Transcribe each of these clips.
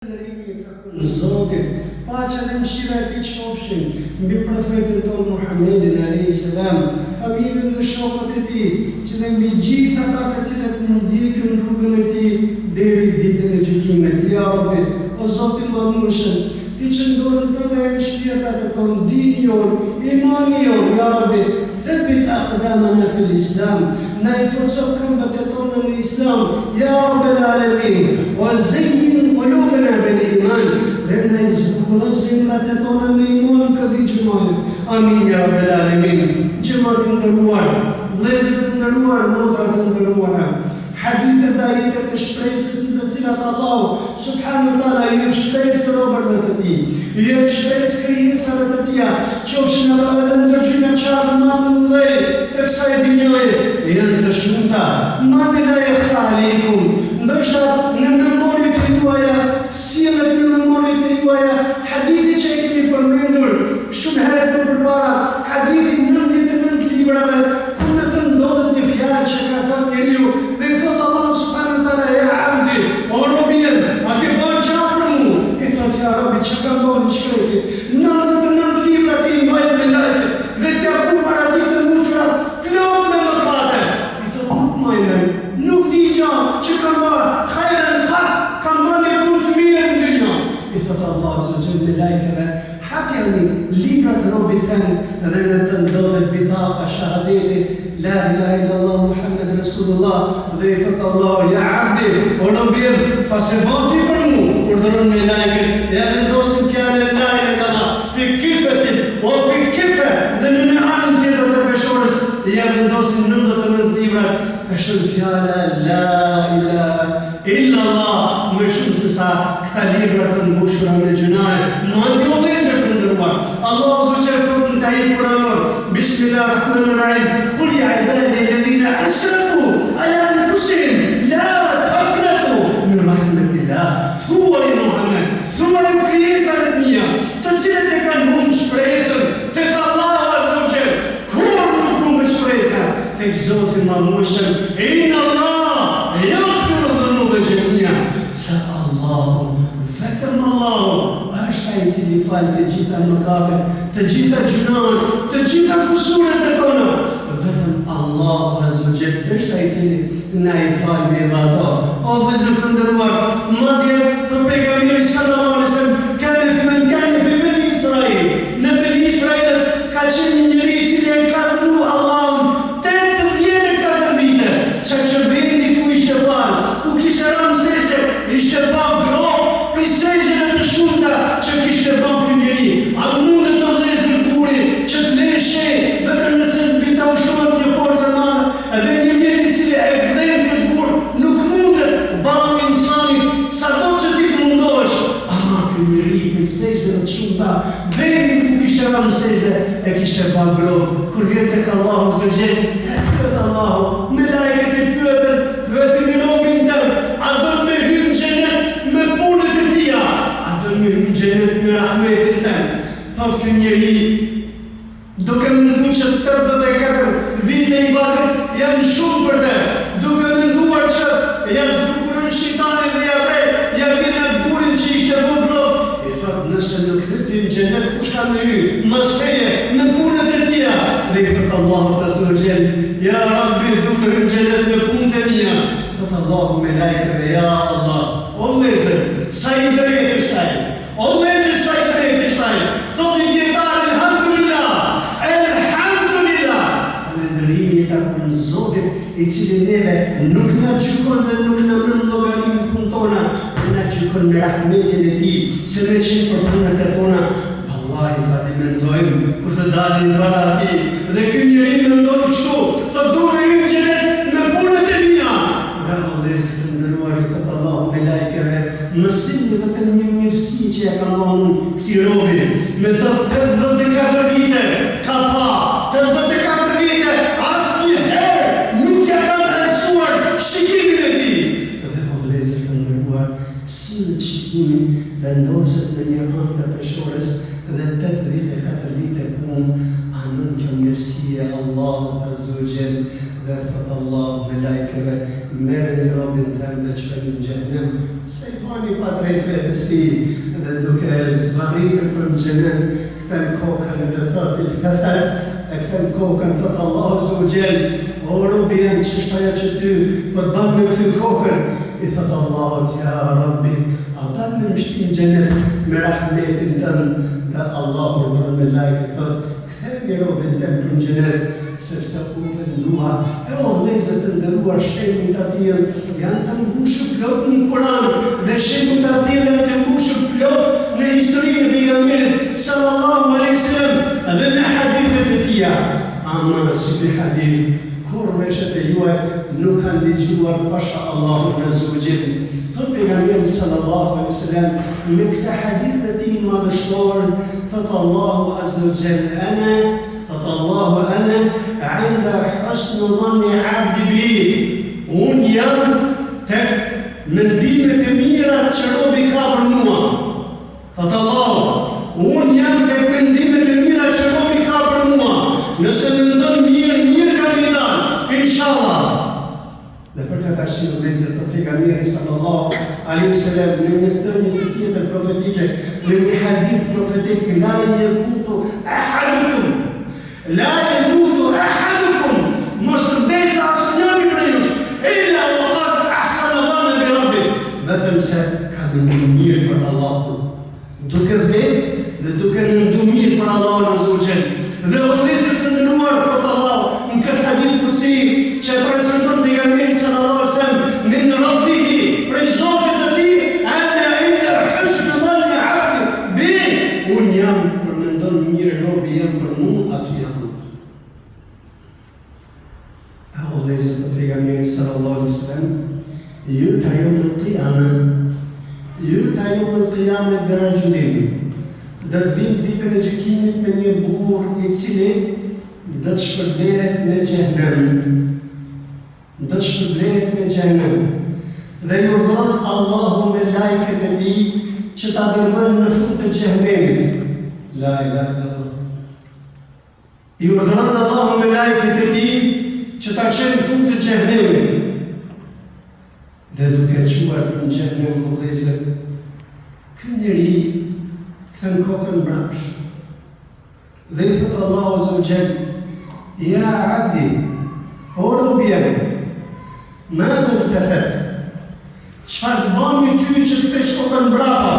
Falënderimi i takon Zotit, paqja dhe mëshira e Tij qofshin mbi Profetin tonë Muhammedin alejhi selam, familjen dhe shokët e tij, si dhe mbi gjithë ata të cilët ndjekin rrugën e tij deri ditën e gjykimit. Ja Rabbi, o Zot i Madhnueshëm, Ti që në dorën Tënde janë shpirtat e tonë, dini jonë, imani jonë, Ja Rabbi, Thabbit aqdamana fil Islam, na i forco këmbët e tona në Islam, ja Rabbel Alemin, wa zayyin qulubana bil Iman, dhe na i zbukuro zemrat e tona me iman këtë ditë xhumaje. Amin ja Rabbel Alemin. Xhemat i nderuar, vëllezër të nderuar, motra të nderuara. Hadithet dhe ajetet e shpresës në të cilat Allahu, subhanahu wa ta'ala, i jep shpresë robërve të Tij, i jep shpresë krijesave të Tija, qofshin ato edhe ndër gjynahqarët ma të mëdhej të kësaj dynjaje, janë të shumta. Madje la jahfa alejkum, ndoshta në memorje të juaja, sillet në memorje të juaja hadithi që e kemi përmendur shumë herë më përpara, hadithi i 99 librave, Ku në të ndodhet një fjalë që ka thënë njeriu dhe i thotë Allahut subhanahu wa taala ja abdi, o robi jem, a ke ba gja për mu? I thotë ja Rabbi ça kam ba i shkreti, 99 libra t'i mbajnë melajket dhe t'ja pru para tij të mbushura plot me mëkate. I thotë nuk maj men, nuk di gja që kam ba hajren kat, kam ba një punë të mirë në dynja. I thotë Allahu azza wa jall melajkeve, Hapjani librat robit tem dhe në të ndodhet bitaka shahadeti La ilahe illallah Muhammed Resulullah dhe i thotë Allahu ja abdi o robi im pse bo ti për mu urdhëron melajket ja vendosin fjalën La ilahe illallah fi kifetin o fi kife dhe në në anën tjetër të peshores ja vendosin 99 librat peshon fjala La ilahe Illallah më shumë se sa këta libra të mbushura me gjynahe, madje o vëllezër të nderuar, Allahu azza wa jall thotë në ajet kuranor, Bismillah Rahman Rahim, Kul ya ibadi alladhina asrafu ala anfusihim la taqnatu min rahmatillah. Thuaj Muhammed, thuaj ju krijesave të mia, të cilët e kanë humb shpresën tek Allahu azza wa jall, kurrë nuk humbet shpresa tek Zoti i Madhnueshëm, Inna Allah yaghfiru dhunube xhemia, se Allahu, vetëm Allahu, është Ai i cili fal të gjitha mëkatet, të gjitha gjynahet, të gjitha kusuret e tona. Vetëm Allahu azza wa xhel është Ai i cili na i fal neve ato. O vëllezër të nderuar, madje thotë pejgamberi sallallahu alejhi ve sellem, kane fi men kane fi beni Israil, në beni Israilët ka qenë një njeri i cili e ka adhuru Allahun 84 vite, saqë vendi ku ishte falë, ku kishte rënë në sexhde, ishte ba gropë prej sexhdeve të shumta që kishte ba ky njeri. A mundet o vëllezër guri që të lejë shenjë vetëm nëse mbi ta ushtrohet një forcë e madhe? Edhe një mjet i cili e gdhen këtë gur nuk mundet balli i insanit sado që ti të mundohesh ama ky njeri prej sexhdeve të shumta vendin ku kishte ra në sexhde e kishte ba gropë kur vjen tek Allahu azza wa xhel e pyet Allahu melajket e pyetën pyeteni robin tem a don me hy në xhenet me punët e tija a don me hy në xhenet me rahmetin tem thotë ky njeri Duke mendu që 84 vite ibadet janë shumë për te, duke menduar që ja zbukuron shejtani dhe ja pret, ja bjen atë gurin që ishte bo gropë, i thotë nëse nuk hyn ti në xhenet kush ka me hy, mas teje, me punët e tija, dhe i thotë Allahut azza wa xhel, ja Rabbi du me hy në xhenet me punët e mia, thotë Allahu melajkeve ja Allah, o vëllezër, sa i drejtë është ai. O vëllezër sa i drejtë është ai, thotë një dijetar Elhamdulillah, Elhamdulillah, falënderimi i takon Zotit i cili neve nuk na gjykon dhe nuk na merr në llogari në punët tona, por na gjykon me rahmetin e tij, se me qenë për punët e tona, vallahi falimentojmë kur të dalim para tij, dhe ky njeri mendon kështu, thotë du me hy në xhenet me punët e mia, dhe o vëllezër të nderuar i thotë Allahu melajkeve, Më sillni vetëm një mirësi që ia kam dhënë unë këtij robi, me të 84 vite ka pa, 84 vite asnjëherë nuk ia kam errësuar shikimin e tij. Dhe o vëllezër të nderuar, sillet shikimi, vendoset në një anë të peshores. dhe 84 vite punë, anon kjo mirësi e Allahut azze ve xhel dhe thotë Allahu melajkeve, merreni robin tem dhe çojeni në xhehenem, se i bani padrejt vetes tij, dhe duke e zvarritur për në xhehenem, kthen kokën edhe thotë, iltefet, e kthen kokën, thotë Allahu azze ve xhel, o robi jem, ç'është ajo që ty po të ban me kthy kokën, i thotë Allahut, ja Rabbi, a ban me më shti në xhenet me rahmetin tënd, dhe Allahu urdhëron melajket, thotë, Ktheni robin tem për në xhenet, sepse u pendua. E o vëllezër të nderuar, shembuj të atillë janë të mbushur plot në Kuran dhe shembuj të atillë janë të mbushur plot në historinë e Pejgamberit sallallahu alejhi ve selem dhe në hadithet e tija. Ama si ky hadith, kurrë veshët e juaj nuk kanë dëgjuar pasha Allahun azze ve xhel. Thotë Pejgamberi sallallahu alejhi ve selem në këtë hadith të tij madhështor, Thotë Allahu azze ve xhel, Ene, thotë Allahu, ene inda husni dhanni abdi bi, Unë jam tek mendimet e mira që robi ka për mua. Thotë Allahu, Unë jam tek mendimet e mira që robi ka për mua. Nëse mendon mirë, mirë ka me i dalë, inshallah. Dhe për këtë arsye vëllezër thotë pejgamberi sallallahu alaihi wasallam në një thënie të tjetër profetike, në një hadith profetik la jemutu ahadukum la jemutu ahadukum mos të vdesë asnjëri prej jush illa wa qad ahsana dhanna bi rabbih vetëm se ka mendu mirë për Allahun Duke vdek dhe duke mendu mirë për Allahun Azza wa Jall. Dhe o vëllezër të nderuar, thotë Allahu në këtë hadith kutsi që e prezanton pejgamberi sallallahu alaihi wasallam min rabbihi prej Zotit të tij, ana inda husni dhanni abdi bi, unë jam kur mendon mirë robi jem për mua, aty jam unë. E o vëllezër thotë pejgamberi sallallahu alaihi wasallam, ju'ta jeumel kijame, ju'ta jeumel kijame bi raxhulin, do të vinë ditën e gjykimit me një burrë i cili do të shpërblehet me xhehnem, do të shpërblehet me xhehnem, dhe i urdhëron Allahu melajket e tij që ta dërgojnë në fund të xhehnemit. La ilaha illallah. I urdhëron Allahu melajket e tij që ta çojnë në fund të xhehnemit. Dhe duke çuar për në xhehnem o vëllezër, ky njeri kthen kokën mbrapsht. Dhe i thotë Allahu azza wa jall, ja abdi, o robi jem, madha iltefet, çfarë të bani ty që të kthesh kokën mbrapa?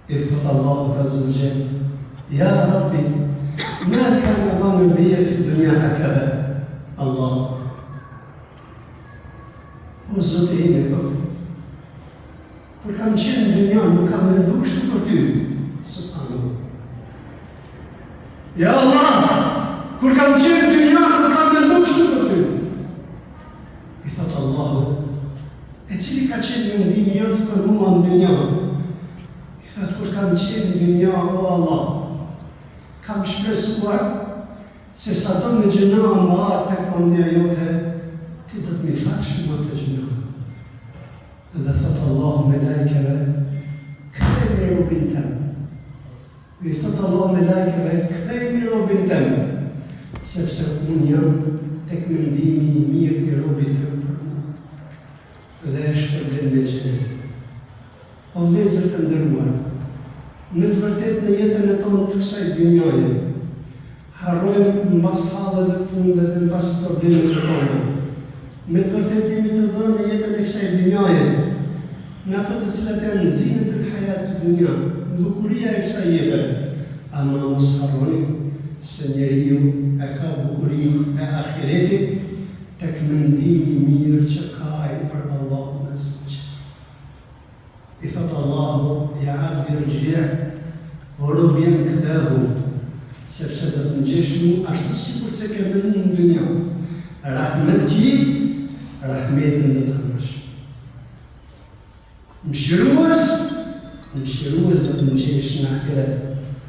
I thotë Allahut azza wa jall, Ja Rabbi, ma kana dhannu bije fi dunja hakadha. Allahu Akbar. O Zoti im i thotë, kur kam qenë në dynja, nuk kam mendu kështu për ty. Subhanallah. Ja Allah, kur kam qenë në dynja, nuk kam mendu kështu për ty. I thotë Allahu, e cili ka qenë mendimi jot për mua në dynja? I thotë, kur kam qenë në dynja, o Allah, kam shpresuar se sado me gjynahe me ardhë tek madhnia jote, ti do të m'i falsh mua ato gjynahe. Dhe thotë Allahu melajkeve, kthejeni robin tem. I thotë Allahu melajkeve, kthejeni robin tem, sepse unë jam tek mendimi i mirë i robit tem për mua. Dhe e shpërblen me xhenet. O vëllezër të nderuar, me të vërtetë në jetën e tonë të kësaj dynjaje, Harrojmë mbas halleve, punëve dhe mbas problemeve tona. Me të vërtetë jemi të dhënë në jetën e kësaj dynjaje, në ato të cilat janë zinetul hayatid dunya, bukuria e kësaj jete. Ama mos harroni se njeriu e ka bukurinë e ahiretit tek mendimi i mirë që ka ai për Allahun azza wa jall. I thotë Allahu, Ja abdi irxhi', o robi jem kthehu, sepse do të më gjesh mu ashtu sikurse ke menu në dynja. Rahmet je, rahmetin do ta marrësh. Mëshirues, mëshirues do të më gjesh në ahiret.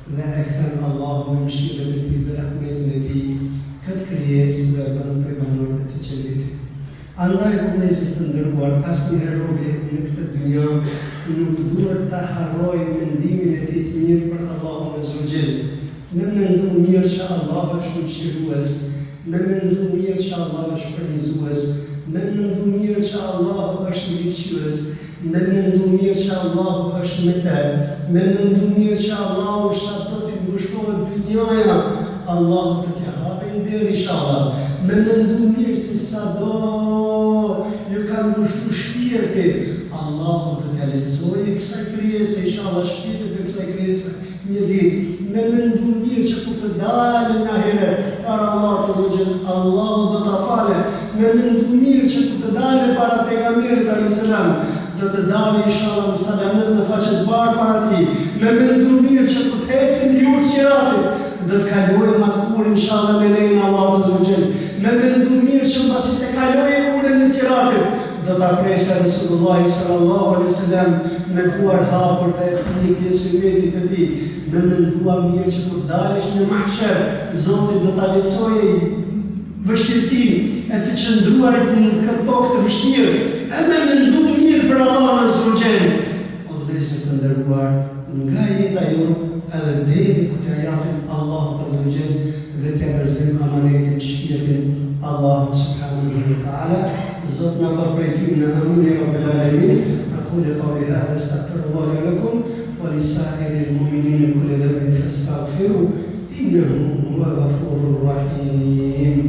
Dhe e kthen Allahu me mëshirën e tij dhe rahmetin e tij këtë krijesë dhe e bën prej banorëve të xhenetit. Andaj o vëllezër të nderuar asnjëherë robi në këtë dynja. nuk duhet ta harrojë mendimin e tij të mirë për Allahun Azza wa Jall. Me mendu mirë që Allahu është mëshirues, me mendu mirë që Allahu është furnizues, me mendu mirë që Allahu është mbikëqyrës, me mendu mirë që Allahu është me te, me mendu mirë që Allahu sado t'i ngushtohet dynjaja, Allahu do t'ia hapë një derë ishalla, me mendu mirë se sado ju ka ngushtu shpirti, Allahu do t'ia lehtësojë kësaj krijese ishalla shpirtit të kësaj krijese. Një ditë, me mendu mirë që kur të dalim në ahiret para Allahut Azza wa Jall, Allahu do ta fale, me mendu mirë që kur të dalim para Pejgamberit alejhi selam, do të dalim inshallah me selamet me faqe të bardhë para tij, me mendu mirë që kur të ecim mbi urë të Siratit, do të kalojmë atë urë inshallah me lejen e Allahut Azza wa Jall, me mendu mirë që mbasi të kalojë urën e Siratit, Do ta presë Resulullahi sallallahu alejhi ve selem me duar hapur dhe një pjesë ymetit të tij, me mendua mirë që kur dalish në mahsher, Zoti do ta lehtësojë vështirësinë e të qëndruarit në këtë tokë të vështirë, e me mendu mirë për Allahun Azza wa Jall. O vëllezër të nderuar, nga jeta jonë edhe deri ku t'ia japim Allahut Azza wa Jall dhe t'ia dorëzojmë amanetin, shpirtin, Allahut Subhanehu ve Teala, Zot na bën prej tyne, Amin ya Rabbel Alemin, Aqulu qawli hadha astaghfirullah li wa lakum wa li sa'iril mu'minin min kulli dhanbin fastaghfiruh innehu huwal ghafurur rahim.